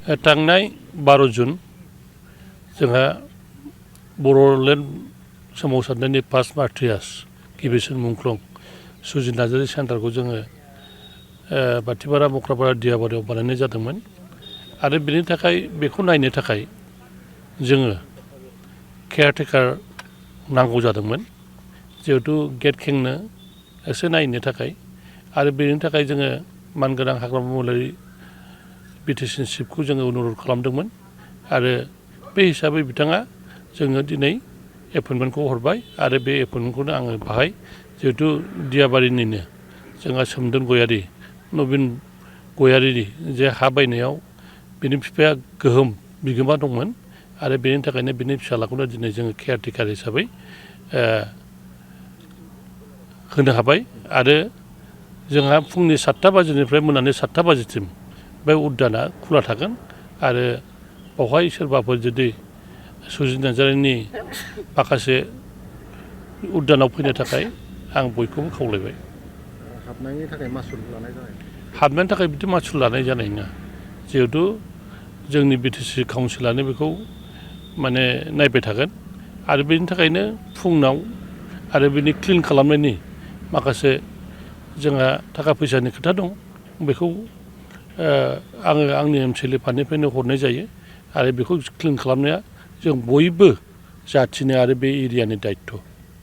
थांनाय 12 जुन जोंहा बर'लेण्ड सोमावसारनायनि फार्स्ट मार्टियार्स गिबिसिन मुंख्लं सुजित नार्जारी सेन्टारखौ जोङो बाथिपारा मख्रापारा दियाबारियाव बानायनाय जादोंमोन आरो बेनि थाखाय बेखौ नायनो थाखाय जोङो केयारटेकार नांगौ जादोंमोन जिहेतु गेट खेंनो एसे नायनो थाखाय आरो बेनि थाखाय जोङो मानगोनां हाग्रामा महिलारि बिटिसि चिफखौ जोङो अनुरद खालामदोंमोन आरो बे हिसाबै बिथाङा जोङो दिनै एपइन्टमेन्टखौ हरबाय आरो बे एपइन्टमेन्टखौनो आङो बाहाय जिहेतु दियाबारिनिनो जोंहा सोमदोन गयारि नबिन गयारिनि जे हा बायनायाव बिनि बिफाया गोहोम बिगोमा दंमोन आरो बेनि थाखायनो बिनि फिसालाखौनो दिनै जोङो केयारटेकार हिसाबै होनो हाबाय आरो जोंहा फुंनि 7टा बाजिनिफ्राय मोनानि 7टा बाजिसिम बे उद्याना खुला थागोन आरो बेवहाय सोरबाफोर जुदि सुजित नार्जारीनि माखासे उद्यानाव फैनो थाखाय आं बयखौबो खावलायबाय। हाबनायनि थाखाय मासुल लानाय जानाय? हाबनायनि थाखाय बिदि मासुल लानाय जानाय नङा जिहेतु जोंनि बिटिसि काउन्सिलानो बेखौ माने नायबाय थागोन आरो बेनि थाखायनो फुङाव आरो बिनि क्लिन खालामनायनि माखासे जोंहा थाखा फैसानि खोथा दं बेखौ आङो आंनि एमसिएलए फान्डनिफ्रायनो हरनाय जायो आरो बेखौ क्लिन खालामनाया जों बयबो जाथिनि आरो बे एरियानि दायित्थ'।